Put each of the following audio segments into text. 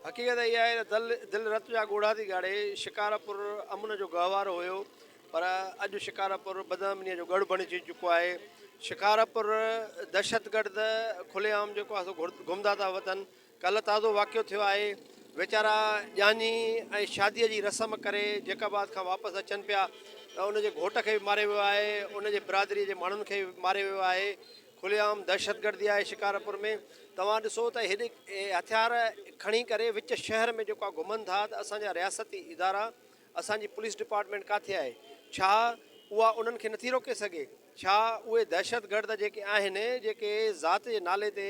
حقيقت اها آهي ته دل دل رت جا ڳوڙها ٿي ڳاڙي. شڪارپور امن جو گهوارو هيو پر اڄ شڪارپور بدامنيء جو ڳڙهه بڻجي چڪو آهي. شڪارپور دهشتگرد کلي عام جيڪو آهي سو گهمندا ٿا وتن. ڪلهه تازو واقعو ٿيو آهي ويچارا ڄاڃي ۽ شاديء جي رسم ڪري جيڪب آباد کان واپس اچن پيا ته ان جي گهوٽ کي به ماريو ويو آهي ان جي برادريء جي ماڻهن کي به ماريو ويو آهي. کلي عام دهشتگردي آهي شڪارپور ۾ توهان ڏسو ته هيڏي هٿيار کڻي ڪري وچ شهر ۾ جيڪو آهي گهمن ٿا ته اسان جا رياستي ادارا اسان جي پوليس ڊپارٽمينٽ ڪاٿي آهي ڇا اها انهن کي نٿي روڪي سگهي ڇا اهي دهشتگرد جيڪي آهن جيڪي ذات جي نالي تي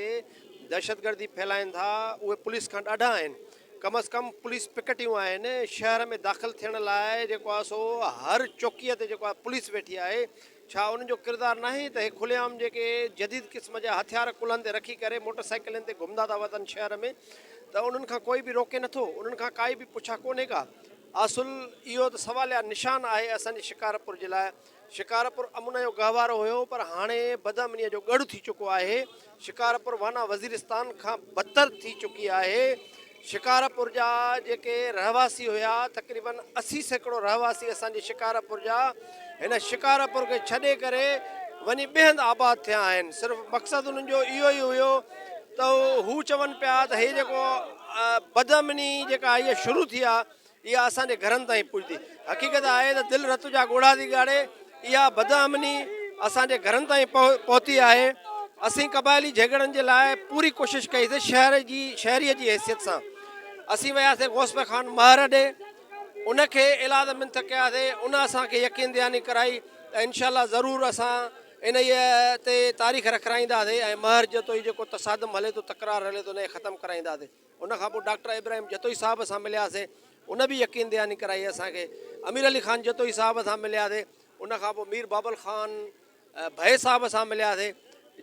دهشتگردي ڦهلائن ٿا اهي پوليس کان ڏاڍا آهن ڪم از ڪم پوليس پڪٽيون آهن شهر ۾ داخل ٿيڻ لاء جيڪو آهي سو هر چوڪيء تي جيڪو آهي پوليس ويٺي آهي ڇا انهن جو ڪردار ناهي ته هي کلي عام جيڪي جديد قسم جا هٿيار ڪلهن تي رکي ڪري موٽر سائيڪلن تي گهمندا ٿا وتن شهر ۾ ته انهن کان ڪوئي به روڪي نٿو انهن کان ڪائي به پڇا ڪونهي ڪا اصل اهو ته سواليا نشان آهي اسان جي شڪارپور جي لاء شڪارپور امن جو گهوارو هيو پر هاڻي بدامنيء جو ڳڙهه ٿي چڪو آهي. شڪارپور وانا وزيرستان کان بدتر ٿي چڪي آهي. شڪارپور جا جيڪي رهواسي هيا تقريبن 80% رهواسي اسان جي شڪارپور جا هن شڪارپور کي ڇڏي ڪري وڃي ٻئي هنڌ آباد ٿيا آهن. صرف مقصد انهن جو اهو ئي هيو ته هو چون پيا ته هي جيڪو بدامني جيڪا هيء شروع ٿي آهي اها اسان جي گهرن تائين پڄندي. حقيقت آهي ته دل رت جا ڳوڙها ٿي ڳاڙي. اها بدامني اسان جي گهرن تائين پهتي آهي. اسين قبائلي جهڳڙن جي لاء پوري ڪوشش ڪئي سي شهر جي شهريء جي حيثيت سان اسين وياسين غوث خان مهر ڏي ان کي ايلاز منٿ ڪياسي ان اسان کي يقين دهاني ڪرائي ته انشاء الله ضرور اسان انهيء تي تاريخ رکرائينداسي ۽ مهر جتوئي جيڪو تصادم هلي ٿو تڪرار هلي ٿو ان کي ختم ڪرائينداسي. ان کان پوء ڊاڪٽر ابراهيم جتوئي صاحب سان ملياسين، ان به يقين دهاني ڪرائي اسان کي. امير علي خان جتوئي صاحب سان ملياسين، ان کان پوء مير بابل خان ڀئي صاحب سان ملياسين،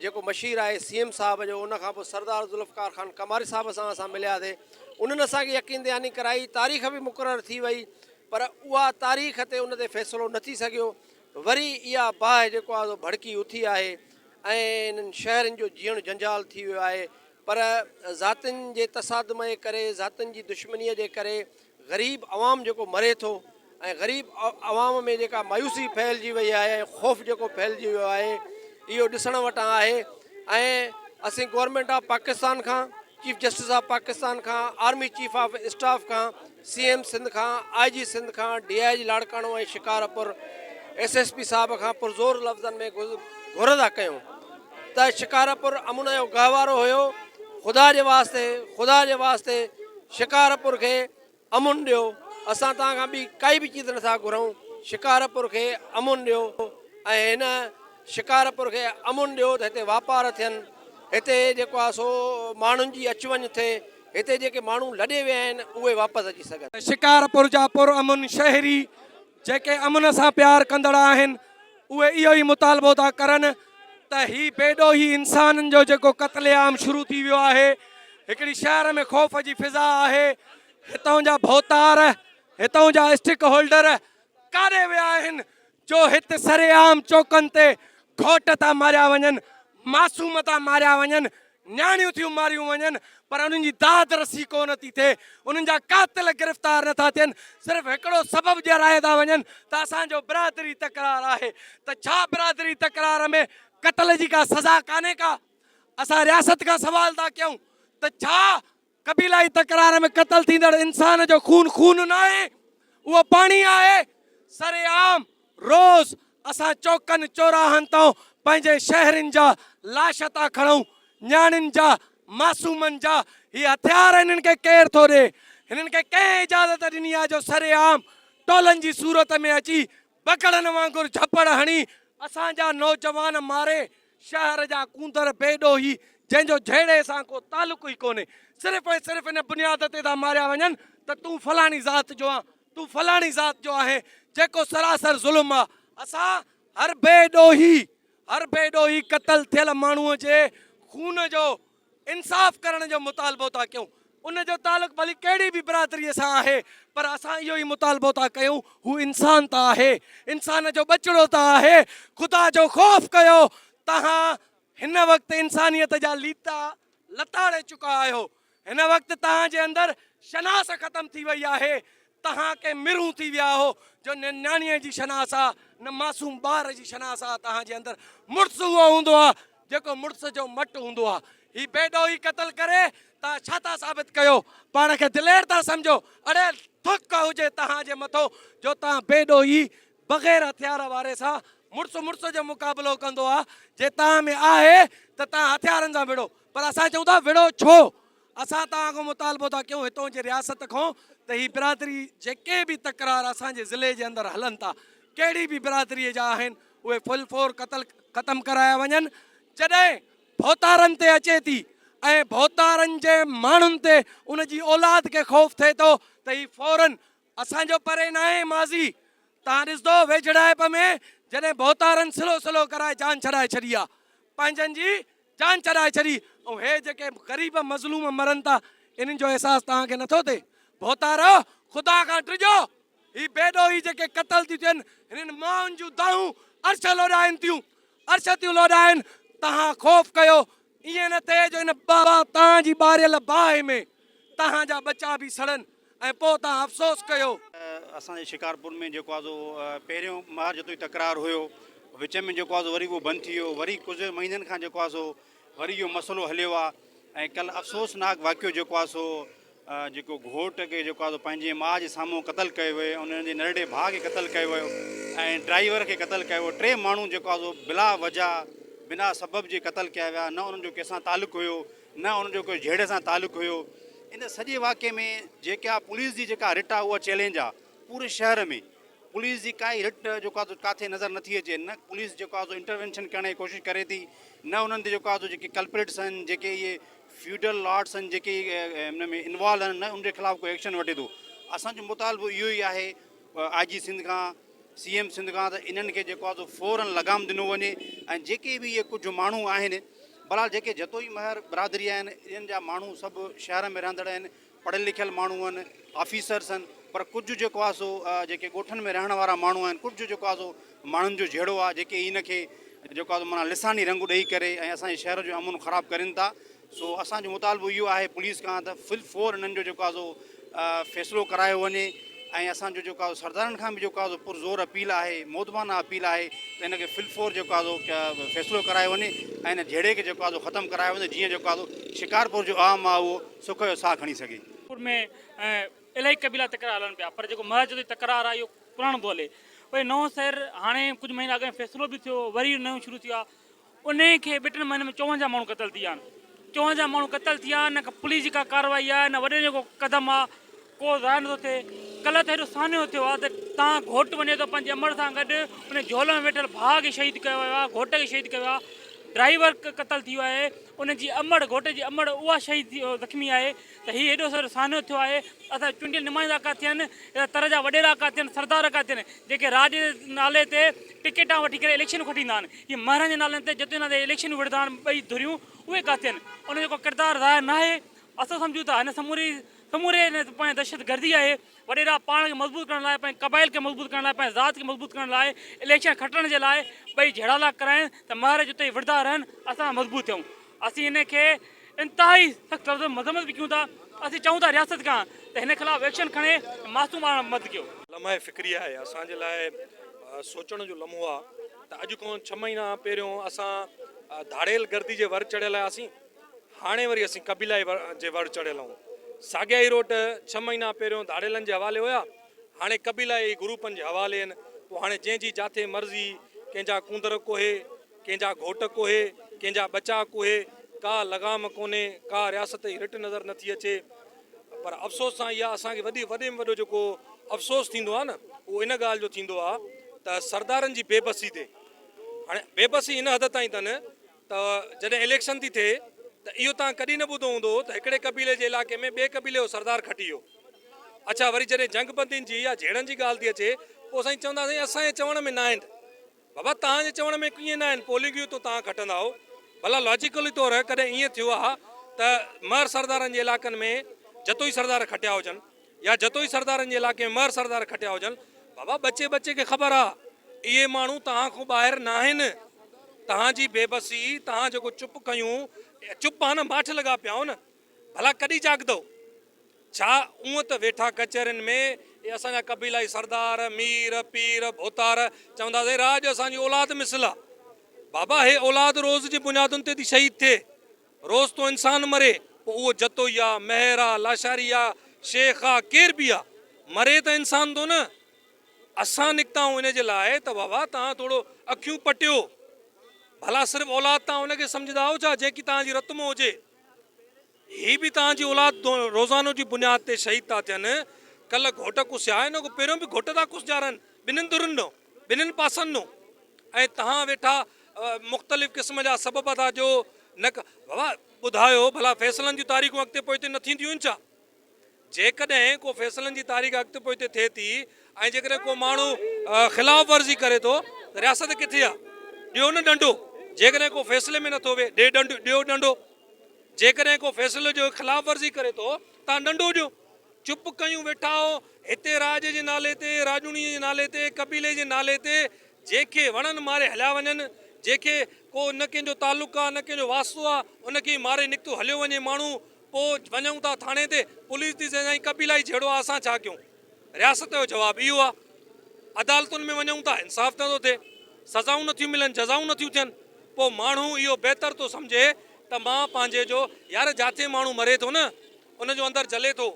جيڪو مشير آهي سي ايم صاحب جو، ان کان پوء سردار ذوالفقار خان ڪماري صاحب سان اسان ملياسين، انهن اسان کي يقين دهاني ڪرائي، تاريخ به مقرر ٿي وئي، پر اها تاريخ تي ان تي فيصلو نه ٿي سگهيو، وري اها باهه جيڪو آهي سو ڀڙڪي اٿي آهي ۽ انهن شهرين جو جيئڻ جنجال ٿي ويو آهي. پر ذاتين جي تصادم جي ڪري، ذاتين جي دشمنيء جي ڪري غريب عوام جيڪو مري ٿو ۽ غريب عوام ۾ جيڪا مايوسي ڦهلجي وئي آهي ۽ خوف جيڪو ڦهلجي ويو آهي اهو ڏسڻ وٽان آهي ۽ اسين گورنمينٽ آف پاڪستان کان، چيف جسٽس آف پاڪستان کان، آرمي چيف آف اسٽاف کان، سي ايم سنڌ کان، آء جي سنڌ کان، D I G Larkana ۽ Shikarpur S S P صاحب کان پرزور لفظن ۾ گهر ٿا ڪيون. ته شڪارپور امن جو گهوارو هيو، خدا جي واسطي خدا جي واسطي شڪارپور کي امن ڏيو، اسان توهان کان ٻي ڪائي به چيز نٿا گهرون، شڪارپور کي امن ڏيو ۽ هن شڪارپور کي امن ڏيو ته هتي واپار ٿين، هتي جيڪو آهي سو ماڻهن جي اچ وڃ ٿئي، هتي جيڪي ماڻهو لڏي ويا آهن اهي واپس اچي سگهن. شڪارپور جا پر امن شهري جيڪي امن سان پيار ڪندڙ آهن اهي اهو ئي مطالبو ٿا ڪرن ته هي بي ڏوهي انسانن جو جيڪو قتل عام شروع ٿي ويو آهي هڪڙي شهر ۾ خوف جي فضا آهي هتان جا ڀوتار هتان جا اسٽيڪ هولڊر ڪاڏي ويا آهن جو هت سرعام چوڪن تي گهوٽ ٿا ماريا وڃن معصوم ٿا ماريا وڃن نياڻيون ٿيون ماريون وڃن پر انهن جي داد رسي ڪو نه ٿي ٿئي، انهن جا قاتل گرفتار نه ٿا ٿين، صرف هڪڙو سبب ڄاڻايا ٿا وڃن ته اسان جو برادري تڪرار آهي ته ڇا برادري تڪرار ۾ قتل جي ڪا سزا ڪانهي ڪا؟ اسان رياست کان سوال ٿا ڪيون ته ڇا قبيلائي تڪرار ۾ قتل ٿيندڙ انسان جو خون خون ناهي، اهو پاڻي آهي. سرعام روز اسان چوڪن چوراهن تان پنهنجي شهرين جا لاش ٿا کڻون، نياڻين جا، معصومن جا، هي هٿيار هنن کي ڪير ٿو ڏي؟ هنن کي ڪنهن اجازت ڏني آهي جو سرعام ٽولن جي صورت ۾ اچي بگهڙن وانگر جهپڙ هڻي اسان جا نوجوان ماري شهر جا ڪونڌر بي ڏوهي جنهن جو جهيڙي سان ڪو تعلق ئي ڪونهي صرف ۽ صرف ان بنياد تي ٿا ماريا وڃن ته تون فلاڻي ذات جو آن تون فلاڻي ذات جو آهين جيڪو سراسر ظلم آ اسان هر بي ڏوهي هر بي ڏوهي قتل ٿيل ماڻهو جي خون جو انصاف ڪرڻ جو مطالبو ٿا ڪيون ان جو تعلق ڀلي ڪهڙي به برادري سان آهي پر اسان اهو ئي مطالبو ٿا ڪيون هو انسان ته آهي انسان جو ٻچڙو ته آهي خدا جو خوف ڪيو توهان هن وقت انسانيت جا ليتا لتاڙي چڪا آهيو هن وقت توهان جي اندر. شناس ختم ٿي وئي آهي. تهان ڪي مرون ٿي ويا آهو جو نه نياڻيء جي شناس آ نه معصوم ٻار جي شناس آ تهان جي اندر. مڙس اهو هوندو آ جيڪو مڙس جو مٽ هوندو آ. هي بي ڏوهي قتل ڪري تهان ڇا ٿا ثابت ڪيو؟ پاڻ کي دلير ٿا سمجهو؟ اڙي ٿڪ هجي تهان جي مٿو جو تهان بي ڏوهي بغير هٿيار واري سان مڙس مڙس جو مقابلو ڪندو آ. جي تهان ۾ آهي ته تهان هٿيارن سان وڙهو پر اسان چئون ٿا وڙهو ڇو؟ اسان توهان کان مطالبو ٿا ڪيون هتون جي رياست کان ته هي برادري جيڪي به تڪرار اسان جي ضلعي جي اندر هلن ٿا ڪهڙي به برادري جا آهن اهي فل فور قتل ختم ڪرايا وڃن جڏهن ڀوتارن تي اچي ٿي ۽ ڀوتارن جي ماڻهن تي ان جي اولاد کي خوف ٿئي ٿو ته هي فورن اسان جو پري ناهي ماضي توهان ڏسندو ويجهڙائپ ۾ جڏهن ڀوتارن سلو سلو ڪرائي جان ڇڏائي ڇڏي آ پنهنجن جي جان ڇڏائي ڇڏي ۽ هي جيڪي غريب مظلوم مرن ٿا انهن جو احساس توهان کي نٿو ٿئي ڀوتارو خدا کان ڊڄو هي بي ڏوهي جيڪي قتل ٿيون ٿين هنن مائن جون دانهون عرش لوڏائن ٿيون عرش ٿيون لوڏائن توهان خوف ڪيو ائين نه ٿئي جو ان توهان جي ٻاريل باهه ۾ توهان جا ٻچا به سڙن ۽ پوء توهان افسوس ڪيو. اسان جي شڪارپور ۾ جيڪو آ سو پهريون مهار جتوئي تڪرار هيو وچ ۾ جيڪو آ سو وري اهو بند ٿي ويو وري ڪجهه مهينن کان جيڪو آ سو وري اهو مسئلو هليو آ ۽ ڪل افسوسناڪ واقعو جيڪو آ سو جيڪو گهوٽ کي جيڪو آ سو پنهنجي ماء جي سامهون قتل ڪيو ويو ان جي ننڍڙي ڀاء کي قتل ڪيو ويو ۽ ڊرائيور کي قتل ڪيو ويو ٽي ماڻهو جيڪو آ سو بلا وجه بنا سبب جي قتل ڪيا ويا نه انهن جو ڪنهن سان تعلق هيو نه ان جو ڪو جهيڙي سان تعلق هيو. ان سڄي واقعي ۾ جيڪا پوليس جي جيڪا رٽ آ اها چئلينج آ پوري شهر ۾ پوليس جي ڪائي رٽ جيڪو آ سو ڪاٿي نظر نٿي اچي نه پوليس جيڪو آ سو انٽروينشن ڪرڻ جي ڪوشش ڪري ٿي نه انهن تي جيڪو آ سو جيڪي ڪلپريٽس آهن جيڪي اهي فيوڊل لارڊس آهن جيڪي ان ۾ انوالو آهن نه ان جي خلاف ڪو ايڪشن وٺي ٿو اسان جو مطالبو اهو ئي آهي آء جي سنڌ کان سي ايم سنڌ کان ته انهن کي جيڪو آهي سو فورن لغام ڏنو وڃي ۽ جيڪي به اهي ڪجهه ماڻهو آهن بهرحال جيڪي جتوئي مهر برادري آهن انهن جا ماڻهو سڀ شهر ۾ رهندڙ آهن پڙهيل لکيل ماڻهو آهن آفيسرس آهن پر ڪجهه جيڪو آهي سو جيڪي ڳوٺن ۾ رهڻ وارا ماڻهو آهن ڪجهه جيڪو آهي سو ماڻهن جو جهيڙو آهي جيڪي ان کي جيڪو آهي سو معنيٰ لساني رنگ ڏئي ڪري ۽ اسان جي شهر جو امن خراب ڪرين ٿا سو اسان جو مطالبو اهو آهي پوليس کان ته فل فور انهن جو جيڪو آهي سو فيصلو ڪرايو وڃي ۽ اسان جو جيڪو آهي سردارن کان به جيڪو آهي سو پر زور اپيل آهي مودبانه اپيل آهي ته ان کي فل فور جيڪو آهي سو فيصلو ڪرايو وڃي ۽ ان جهيڙي کي جيڪو آهي سو ختم ڪرايو وڃي جيئن جيڪو آهي سو شڪارپور جو عوام آهي اهو سک جو ساهه کڻي سگهي. پور ۾ الاهي قبيلا تڪرار هلن پيا پر جيڪو مهر جو تڪرار آهي اهو پراڻو ٿو هلي وري نئون شهر هاڻي ڪجهه مهينا اڳ ۾ فيصلو به ٿيو وري نيون شروع ٿي ويو آهي انهيء کي ٻه ٽن مهينن ۾ 54 ماڻهو قتل ٿي ويا آهن. 54 ماڻهو قتل ٿي ويا آهن، نه ڪا پوليس جي ڪا ڪارروائي آهي، نه وڏيرن جو ڪو قدم آهي، ڪو ظاهر نٿو ٿئي. ڪلهه ته هيڏو سانحو ٿيو آهي ته تان گهوٽ وڃي ٿو پنهنجي امڙ سان گڏ ان جهول ۾ ويٺل ڀاء کي شهيد ڪيو ويو آهي، گهوٽ کي شهيد ڪيو ويو آهي، ڊرائيور قتل ٿي ويو آهي، ان جي امڙ گهوٽ جي امڙ اها شهيد ٿي زخمي آهي ته هي هيڏو سارو سانحو ٿيو آهي، اسان جا چونڊيل نمائندا ڪاٿي آهن، يا تر جا وڏيرا ڪاٿي آهن، سردار ڪاٿي آهن، جيڪي راڄ جي نالي تي ٽڪيٽان وٺي ڪري اليڪشنون کٽيندا آهن، هي مهرن جي نالن تي جتوئي نالي تي اليڪشنون وڙهندا آهن ٻئي ڌريون اهي ڪاٿي آهن، ان جو ڪو ڪردار ظاهر ناهي، اسان سمجهون ٿا هن سموري سموري هن پنهنجي دهشتگردي آهي، وڏيرا پاڻ کي مضبوط ڪرڻ لاء پنهنجي قبائل کي مضبوط ڪرڻ لاء پنهنجي ذات کي مضبوط ڪرڻ لاء اليڪشن کٽڻ جي لاء ٻئي جهيڙالا ڪرائين ته مهر جتوئي وڙهندا رهن اسان مضبوط ٿيون. اسين هن کي انتهائي سخت لفظن ۾ مذمت به ڪيون ٿا، اسين چئون ٿا رياست کان ته هن خلاف ايڪشن کڻي ۽ معصوم ٻارڙن مدد ڪيو. لمحه فڪري آهي اسان جي لاء سوچڻ جو لمحو آهي ته اڄ کان ڇهه مهينا پهريون اسان ڌاڙيل گردي جي ور چڙهيل هياسين هاڻي وري اسين قبيلائي جي ور چڙهيل آهيون ساڳيا ئي روٽ ڇهه مهينا پهريون ڌاڙيلن جي حوالي هيا هاڻي قبيلائي گروپن جي حوالي آهن پوء هاڻي جنهن جي جاٿي مرضي ڪنهن جا ڪونڌر ڪوهي ڪنهن جا گهوٽ ڪوهي، ڪنهن جا ٻچا ڪوهي، ڪا لغام ڪونهي، ڪا رياست جي رٽ نظر نٿي اچي. پر افسوس سان اها اسان کي وڏي وڏي ۾ وڏو جيڪو افسوس ٿيندو آهي نه اهو ان ڳالهه جو ٿيندو آهي ته سردارن جي بي بسي تي هاڻي بي بسي ان حد تائين اٿن ته جڏهن اليڪشن ٿي ٿئي ته اهو توهان ڪڏهن نه ٻڌو هوندو ته هڪڙي قبيلي جي علائقي ۾ ٻئي قبيلي جو سردار کٽي ويو. اڇا وري جڏهن جنگ بندين جي يا جهيڙن جي ڳالهه ٿي اچي پوء سائين چوندا سائين اسان جي چوڻ ۾ ناهن. بابا توهان جي چوڻ ۾ ڪيئن ناهن پولنگيون ته توهان کٽندا هو ڀلا لاجيڪلي طور ڪڏهن ائين ٿيو آ ته مهر سردارن جي علائقن ۾ جتوئي سردار کٽيا هجن يا جتوئي سردارن جي علائقي ۾ مهر سردار کٽيا هجن بابا ٻچي ٻچي کي خبر آ اهي ماڻهو توهان کان ٻاهر ناهن توهان جي بيبسي توهان جيڪو چپ ڪيون چپ آ نه ماٺ لڳا پيا آهو نه ڀلا ڪڏهن جاڳندو. ڇا اونء ته ويٺا ڪچهرين ۾ اهي اسان جا قبيلائي سردار، مير، پير، ڀوتار چوندا سائين راڄ اسان جي اولاد مثل آ. بابا هي اولاد روز جي بنيادن تي ٿي شهيد ٿئي. روز ٿو انسان مري پوء اهو جتوئي آ، مهر آ، لاشاري آ، شيخ آ، ڪير به آ. مري ته انسان ٿو نه. اسان نڪتا آهيون ان جي لاء ته بابا توهان ٿورو اکيون پٽيو. ڀلا صرف اولاد توهان ان کي سمجهندا آهيو ڇا جيڪي توهان جي رت مان هجي. هي به توهان جي اولاد روزانو جي بنياد تي شهيد ٿا ٿين. ڪلهه گهوٽ ڪسيا، ان کان پهريون به گهوٽ ٿا ڪسجا رهن، ٻنهين ڌرين ڏانهن، ٻنهين پاسن ڏانهن ۽ توهان ويٺا مختلف قسم جا سبب ٿا ڏيو. نه بابا ٻڌايو ڀلا فيصلن جون تاريخون اڳتي پوئتي نه ٿينديون آهن ڇا؟ جيڪڏهن ڪو فيصلن جي تاريخ اڳتي پوئتي ٿئي ٿي ۽ جيڪڏهن ڪو ماڻهو خلاف ورزي ڪري ٿو ته رياست ڪٿي آ؟ ڏيو نه ڏنڊو. جيڪڏهن ڪو فيصلي ۾ نٿو ويهي ڏي ڏنڊ ڏيو ڏنڊو. جيڪڏهن ڪو فيصلي جو خلاف ورزي ڪري ٿو تان ڏنڊو ڏيو. چپ ڪيون ويٺا آهو هتي راڄ جي نالي تي، راڄوڻي جي نالي تي، قبيلي جي نالي تي جنهن کي وڻن ماري هليا وڃن، جنهن کي ڪو نه ڪنهن جو تعلق آ نه ڪنهن جو واسطو آ ان کي ماري نڪتو هليو وڃي ماڻهو پوء وڃون ٿا ٿاڻي تي، پوليس ٿي چئي سائين قبيلائي جهيڙو آ اسان ڇا ڪيون؟ رياست جو جواب اهو آ. عدالتن ۾ وڃون ٿا انصاف نٿو ٿئي، سزائون نٿيون ملن، جزائون نٿيون ٿين، پوء ماڻهو اهو بهتر ٿو سمجهي ته مان پنهنجي جو يار جاٿي ماڻهو مري ٿو نه ان جو اندر جلي ٿو.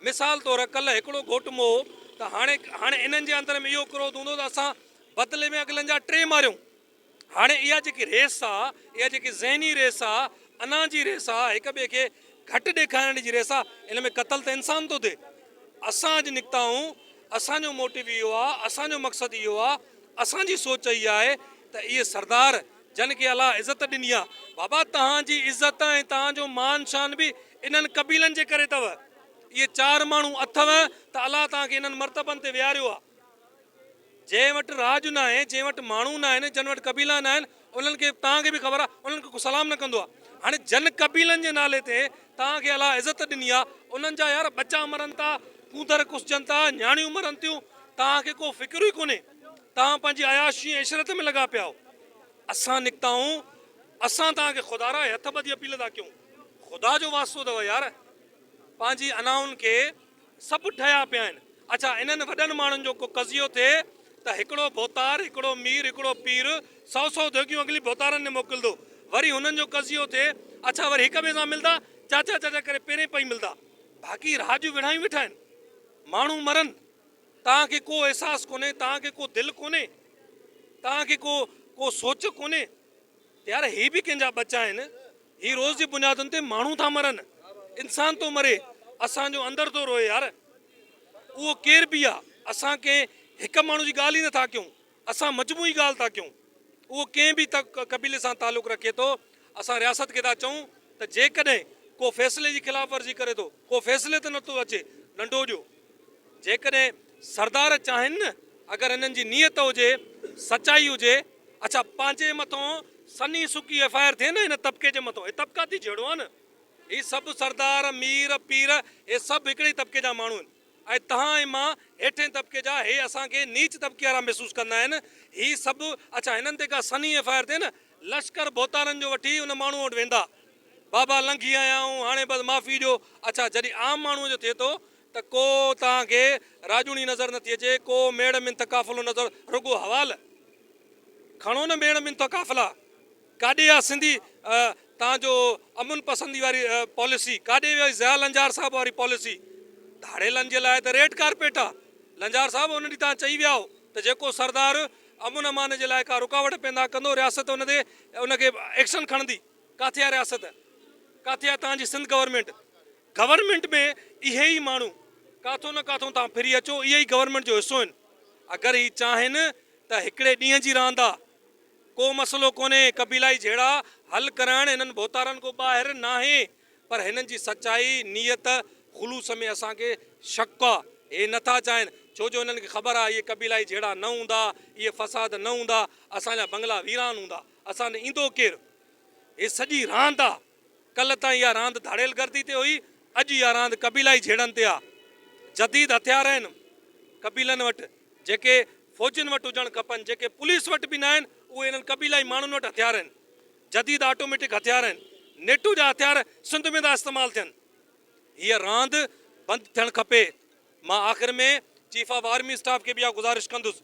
مثال طور ڪلهه هڪڙو گهوٽ مئو ته هاڻي هاڻي انهن جي اندر ۾ اهو ڪروڌ هوندو ته اسان بدلي ۾ اڳلن جا ٽي ماريون. هاڻي اها جيڪي ريس آ، اها جيڪي ذهني ريس آ، انا جي ريس آ، هڪ ٻئي کي گهٽ ڏيکارڻ جي ريس آ، ان ۾ قتل ته انسان ٿو ٿئي. اسان اڄ نڪتا آهيون، اسان جو موٽيو اهو آ، اسان جو مقصد اهو آ، اسان جي سوچ اها آهي ته اهي سردار جن کي الله عزت ڏني آ، بابا توهان جي عزت ۽ توهان جو مان شان به انهن قبيلن جي ڪري اٿو. اهي چار ماڻهو اٿو ته الله توهان کي انهن مرتبن تي ويهاريو آ. جنهن وٽ راڄ ناهي، جنهن وٽ ماڻهو ناهن، جن وٽ قبيلا ناهن، انهن کي توهان کي به خبر آهي، انهن کي ڪو سلام نه ڪندو آهي. هاڻي جن قبيلن جي نالي تي توهان کي الله عزت ڏني آهي، انهن جا يار ٻچا مرن ٿا، ڪونڌر ڪسجن ٿا، نياڻيون مرن ٿيون، توهان کي ڪو فڪر ئي ڪونهي. توهان پنهنجي عياشي ۽ عشرت ۾ لڳا پيا آهيو. اسان نڪتا آهيون، اسان توهان کي خدارا هٿ ٻڌي اپيل ٿا ڪيون، خدا جو واسطو اٿو يار، پنهنجي انائن کي سڀ ٺهيا پيا آهن. اڇا انهن وڏن ماڻهن جو ڪو قضيو ٿئي ته هڪڙو ڀوتار، هڪڙو مير، هڪڙو پير سئو سئو ڌوڪيون اڳلي ڀوتارن ڏي موڪلندو. وري هنن جو قضيو ٿئي، اڇا وري هڪ ٻئي سان ملدا، چاچا چاچا ڪري پيرين پئي ملدا. باقي راڄ وڙهايون ويٺا آهن. ماڻهو مرن، توهان کي ڪو احساس ڪونهي، توهان کي ڪو دل ڪونهي، توهان کي ڪو ڪو سوچ ڪونهي ته يار هي به ڪنهن جا ٻچا آهن. هي روز جي بنيادن تي ماڻهو ٿا مرن، انسان ٿو مري، اسان جو اندر ٿو روئي يار اهو ڪير به آ، اسان ڪنهن هڪ ماڻهو جي ڳالهه ئي نٿا ڪيون، اسان مجموعي ڳالهه ٿا ڪيون، اهو ڪنهن به قبيلي سان تعلق رکي ٿو، اسان رياست کي ٿا چئون ته جيڪڏهن ڪو فيصلي جي خلاف ورزي ڪري ٿو، ڪو فيصلي تي نٿو اچي، ڏنڊو ڏيو. جيڪڏهن سردار چاهين نه، اگر هنن جي نيت هجي، سچائي هجي، اڇا پنهنجي مٿون سنهي سڪي ايف I R ٿئي نه هن طبقي جي مٿون، هي طبقاتي جهيڙو آهي نه، هي سڀ سردار، مير، پير هي سڀ هڪڙي ئي طبقي جا ماڻهو آهن ۽ توهان ۽ مان هيٺين طبقي جا، هي اسان کي نيچ طبقي وارا محسوس ڪندا آهن، هي سڀ اڇا هنن تي ڪا سنهي ايف I R ٿئي نه، لشڪر ڀوتارن جو وٺي ان ماڻهو وٽ ويندا، بابا لنگهي آيا آهيون هاڻي بس معافي ڏيو، اڇا جڏهن عام ماڻهو جو ٿئي ٿو ته ڪو توهان کي راڄوڻي نظر نٿي اچي، ڪو ميڙ منٿ قافلو نظر، رڳو حوال کڻو نه ميڙ منٿ قافلا، ڪاڏي آ سنڌي توهان جو امن پسندي واري پاليسي، ڪاڏي وئي ضياء لنجار صاحب واري پاليسي، ڌاڙيلن جي لاء ته ريڊ ڪارپيٽ آ، لنجار صاحب ان ڏينهن توهان چئي ويا هو ته جيڪو سردار امن امان جي لاء ڪا رڪاوٽ پيدا ڪندو رياست ان تي ان کي ايڪشن کڻندي، ڪاٿي آ رياست، ڪاٿي آ توهان جي سنڌ گورنمينٽ. گورنمينٽ ۾ اهي ئي ماڻهو ڪاٿو نه ڪاٿو تان ڦري اچو اهي ئي گورنمينٽ جو حصو آهن اگر هي چاهين ته هڪڙي ڏينهن جي راند آ ڪو مسئلو ڪونهي قبيلائي جهيڙا حل ڪرائڻ هنن ڀوتارن ڪو ٻاهر ناهي پر هنن جي سچائي نيت خلوص ۾ اسان کي شڪ آ هي نٿا چاهين ڇو جو هنن کي خبر آ اهي قبيلائي جهيڙا نه هوندا اهي فساد نه هوندا اسان جا بنگلا ويران هوندا اسان ڏي ايندو ڪير هي سڄي راند آ. ڪلهه تائين اها راند ڌاڙيل گردي تي هئي، اڄ اها راند قبيلائي جهيڙن تي آ. جديد هٿيار آهن قبيلن وٽ، جيڪي فوجين وٽ هجڻ کپن، جيڪي پوليس وٽ به ناهن، اهي انهن قبيلائي ماڻهن وٽ هٿيار آهن. جديد آٽوميٽڪ هٿيار آهن. نيٽو جا هٿيار سنڌ ۾ ٿا استعمال ٿين. هيء راند بند ٿيڻ کپي. مان آخر ۾ چيف آف آرمي اسٽاف کي به اها گذارش ڪندس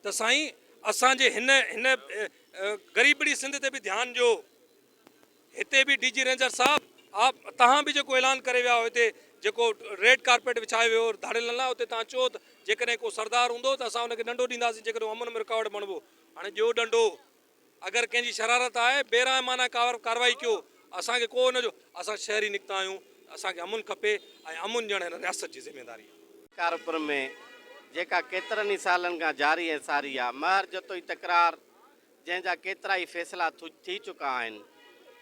ته سائين اسان جي هن هن غريبڙي سنڌ تي به ڌيان ڏيو. هتي به ڊي جي رينجر صاحب آپ توهان به جيڪو اعلان ڪري ويا هئو هتي جيڪو ريڊ ڪارپيٽ وڇايو ويو هو ڌاڙيلن لاء اتي توهان چيو ته جيڪڏهن ڪو سردار هوندو ته اسان ان کي ڏنڊو ڏينداسين جيڪڏهن هو امن ۾ رڪاوٽ بڻبو هاڻي ڏيو ڏنڊو اگر ڪنهن جي شرارت آهي بي رحمانه ڪارروائي ڪيو اسان کي ڪو ان جو اسان شهري نڪتا آهيون اسان کي امن کپي ۽ امن ڏيڻ هن رياست جي ذميواري آهي. شڪارپور ۾ جيڪا ڪيترن ئي سالن کان جاري ۽ ساري آ مهر جتوئي تڪرار جنهن جا ڪيترائي فيصلا ٿي چڪا آهن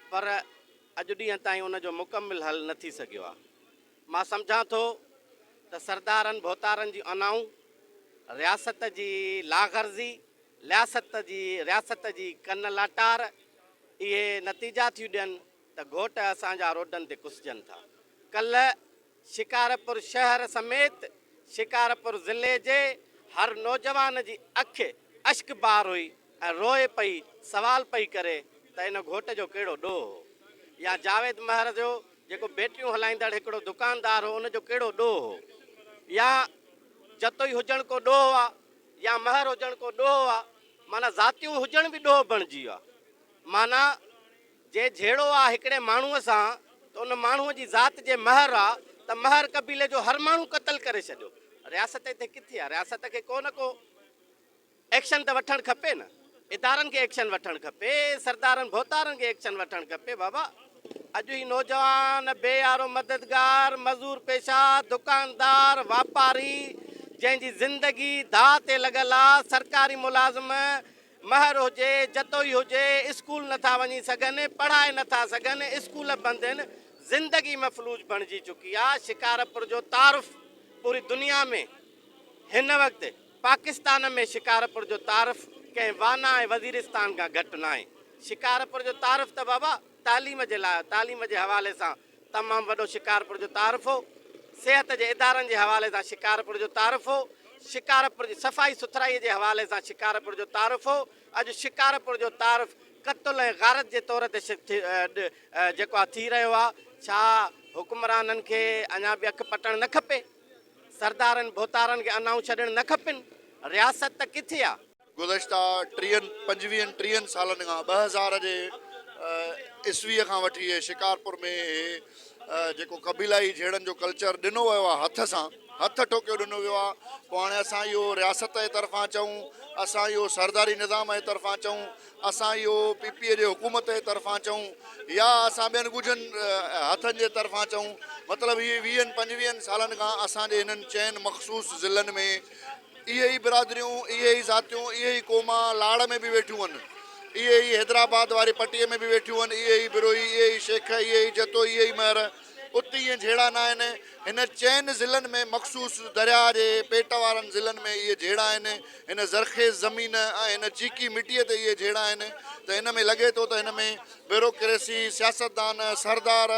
پر اڄ ڏينهن تائين ان جو مڪمل حل نه ٿي سگهيو آ مان سمجهان ٿو ته سردارن ڀوتارن جون انائون رياست جي لاغرضي لياست جي رياست جي ڪن لاٽار اهي نتيجا ٿيون ڏين ته گهوٽ اسان جا روڊن تي ڪسجن ٿا. ڪلهه شڪارپور شهر سميت شڪارپور ضلعي جي هر نوجوان جي اک اشڪبار هئي ۽ روئي پئي سوال پئي ڪري ته ان گهوٽ جو ڪهڙو ڏوهه هو يا جاويد مهر جو جيڪو بيٽريون هلائيندڙ هڪڙو دڪاندار هو ان جو ڪهڙو ڏوهه هو يا جتوئي هجڻ ڪو ڏوهه آ يا مهر هجڻ ڪو ڏوهه آ، معنيٰ ذاتيون هجڻ به ڏوهه بڻجي ويو آ. معنيٰ جي جهيڙو آ هڪڙي ماڻهوء سان ته ان ماڻهوء جي ذات جي مهر آ ته مهر قبيلي جو هر ماڻهو قتل ڪري ڇڏيو. رياست هتي ڪٿي آ؟ رياست کي ڪو نه ڪو ايڪشن ته وٺڻ کپي نه. ادارن کي ايڪشن وٺڻ کپي، سردارن ڀوتارن کي ايڪشن وٺڻ کپي. بابا اڄ هي نوجوان بي يارو مددگار، مزور پيشه، دڪاندار، واپاري جنهن جي زندگي داء تي لڳل آ، سرڪاري ملازم، مهر هجي، جتوئي هجي، اسڪول نٿا وڃي سگهن، پڙهائي نٿا سگهن، اسڪول بند هن، زندگي مفلوج بڻجي چڪي آ، شڪارپور جو تعارف پوري دنيا ۾ هن وقت پاڪستان ۾ شڪارپور جو تعارف ڪنهن وانا ۽ وزيرستان کان گهٽ ناهي. شڪارپور جو تعارف ته بابا تعليم جي لاء تعليم جي حوالي سان تمام وڏو شڪارپور جو تعارف هو. صحت جي ادارن جي حوالي سان شڪارپور جو تعارف هو. شڪارپور جي صفائي سٿرائي جي حوالي سان شڪارپور جو تعارف هو. اڄ شڪارپور جو تعارف قتل ۽ غارت جي طور تي جيڪو آهي ٿي رهيو آهي. ڇا حڪمرانن کي اڃا به اک پٽڻ نه کپي؟ سردارن ڀوتارن کي انائون ڇڏڻ نه کپن، رياست ته ڪٿي آ؟ گذشته ٽيهن پنجويهن ٽيهن سالن کان 2000 جي عيسويء کان وٺي هي شڪارپور ۾ هي جيڪو قبيلائي جهيڙن جو ڪلچر ڏنو ويو آهي هٿ سان هٿ ٺوڪيو ڏنو ويو آهي پوء هاڻي اسان اهو رياست جي طرفان چئون اسان اهو سرداري نظام جي طرفان چئون اسان اهو پي پي جي حڪومت جي طرفان چئون يا اسان ٻين ڳجهن هٿن جي طرفان چئون مطلب هي ويهن پنجويهن سالن کان اسان جي هنن چئن مخصوص ضلعن ۾ اهي ئي برادريون اهي ئي ذاتيون اهي ئي قوما لاڙ ۾ به ويٺيون هن اهي ئي حيدرآباد واري پٽي ۾ به ويٺيون هن اهي ئي بروهي اهي ئي شيخ اهي ئي جتوئي اهي ئي مهر اتي ايئن جهيڙا نه آهن. هن چئن ضلعن ۾ مخصوص درياهه جي پيٽ وارن ضلعن ۾ اهي جهيڙا آهن. هن زرخيز زمين ۽ هن چيڪي مٽيء تي اهي جهيڙا آهن ته هن ۾ لڳي ٿو ته هن ۾ بيوروڪريسي، سياستدان، سردار،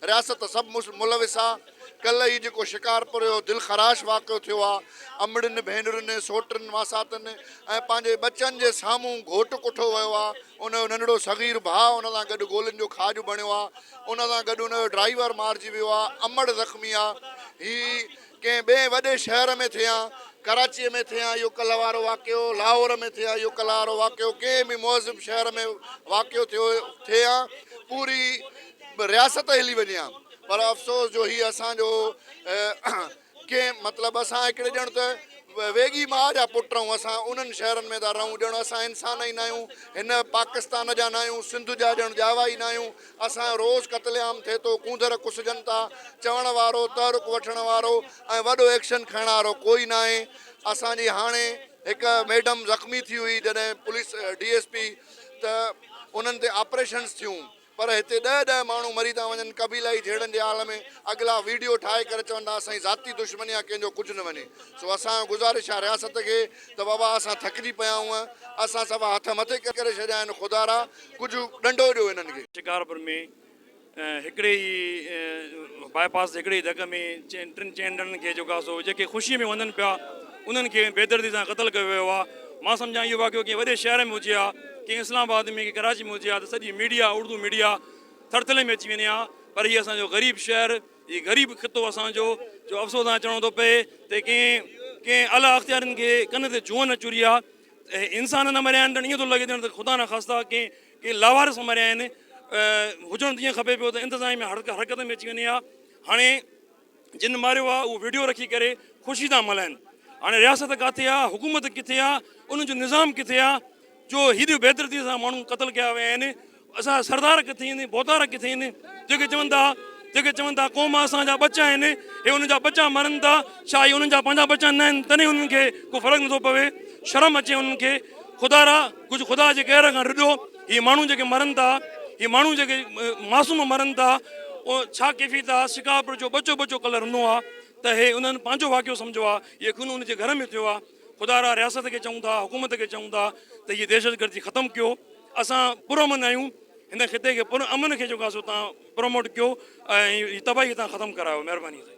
رياست سڀ ملوث آ. ڪلهه هي جيڪو شڪارپور جو دلخراش واقعو ٿيو آ، امڙين، ڀينرن، سوٽن، ماساتن ۽ پنهنجي ٻچن جي سامهون گهوٽ ڪٺو ويو آ. ان جو ننڍڙو صغير ڀاء ان سان گڏ گولين جو کاڄ بڻيو آ، ان سان گڏ ان جو ڊرائيور مارجي ويو آ، امڙ زخمي آ. هي ڪنهن ٻئي وڏي شهر ۾ ٿئي ها، ڪراچيء ۾ ٿئي ها اهو ڪلهه وارو واقعو، لاهور ۾ ٿئي ها اهو ڪلهه وارو واقعو، ڪنهن به مهذب شهر ۾ واقعو ٿيو ٿئي ها، پوري رياست هلي وڃي ها. پر افسوس جو هي اسان جو ڪنهن مطلب اسان هڪڙي ڄڻ ته ويڳي ماء جا پٽ آهيون اسان انهن شهرن ۾ ٿا رهون ڄڻ اسان انسان ئي ناهيون هن پاڪستان جا ناهيون سنڌ جا ڄڻ ڄاوا ئي ناهيون اسان جو روز قتل عام ٿئي ٿو ڪونڌر ڪسجن ٿا چوڻ وارو تحرڪ وٺڻ وارو ۽ وڏو ايڪشن کڻڻ وارو ڪوئي ناهي اسان جي هاڻي هڪ ميڊم زخمي ٿي هئي جڏهن پوليس ڊي ايس پي ته انهن تي آپريشنس ٿيون پر هتي ڏهه ڏهه ماڻهو مري ٿا وڃن قبيلائي جهيڙن جي آڙ ۾ اڳلا ويڊيو ٺاهي ڪري چون ٿا اسان جي ذاتي دشمني آ ڪنهن جو ڪجهه نه وڃي سو اسان جو گذارش آ رياست کي ته بابا اسان ٿڪجي پيا آهيون اسان صفا هٿ مٿي ڪري ڇڏيا آهن خدارا ڪجهه ڏنڊو ڏيو هنن کي. شڪارپور ۾ هڪڙي ئي باء پاس تي هڪڙي ئي ڌڪ ۾ ٽن چئن ڄڻن کي جيڪو آ سو جيڪي خوشي ۾ وڃن پيا انهن کي بيدردي سان قتل ڪيو ويو آ مان سمجهان اهو واقعو ڪنهن وڏي شهر ۾ هجي ها ڪنهن اسلام آباد ۾ ڪنهن ڪراچي ۾ هجي ها ته سڄي ميڊيا اردو ميڊيا ٿرٿلي ۾ اچي وڃي ها پر هي اسان جو غريب شهر هي غريب خطو اسان جو جو افسوس سان چوڻو ٿو پئي ته ڪنهن ڪنهن اعليٰ اختيارين کي ڪن تي جونء نه چري آ انسان نه مريا آهن ڄڻ ائين ٿو لڳي ڄڻ ته خدا نه خواسته ڪنهن ڪنهن لاوارث مريا آهن هجڻ ته ائين کپي پيو ته انتظاميه حرڪت ۾ اچي وڃي ها هاڻي جن ماريو آ اهو ويڊيو رکي ڪري خوشي ٿا ملهائن هاڻي رياست ڪاٿي آ حڪومت ڪٿي آ انهن جو نظام ڪٿي آ جو هيڏي بيدردي سان ماڻهو قتل ڪيا ويا آهن اسان جا سردار ڪٿي آهن ڀوتار ڪٿي آهن جيڪي چون ٿا جيڪي چون ٿا قوم اسان جا ٻچا آهن هي انهن جا ٻچا مرن ٿا ڇا هي انهن جا پنهنجا ٻچا نه آهن تڏهن انهن کي ڪو فرق نٿو پوي شرم اچي انهن کي خدا را ڪجهه خدا جي قهر کان رڏو هي ماڻهو جيڪي مرن ٿا هي ماڻهو جيڪي معصوم مرن ٿا او ڇا ڪيفيت آ شڪارپور جو ٻچو ٻچو ڪلهه رنو آ ته هي انهن پنهنجو واقعو سمجهو آ هي خون ان جي گهر ۾ ٿيو آ خدا را رياست کي چئون ٿا حڪومت کي چئون ٿا ته هي دهشتگردي ختم ڪيو اسان پر امن آهيون هن خطي کي پر امن کي جيڪو آ سو تان پروموٽ ڪيو ۽ هي تباهي تان ختم ڪرايو مهرباني سائين.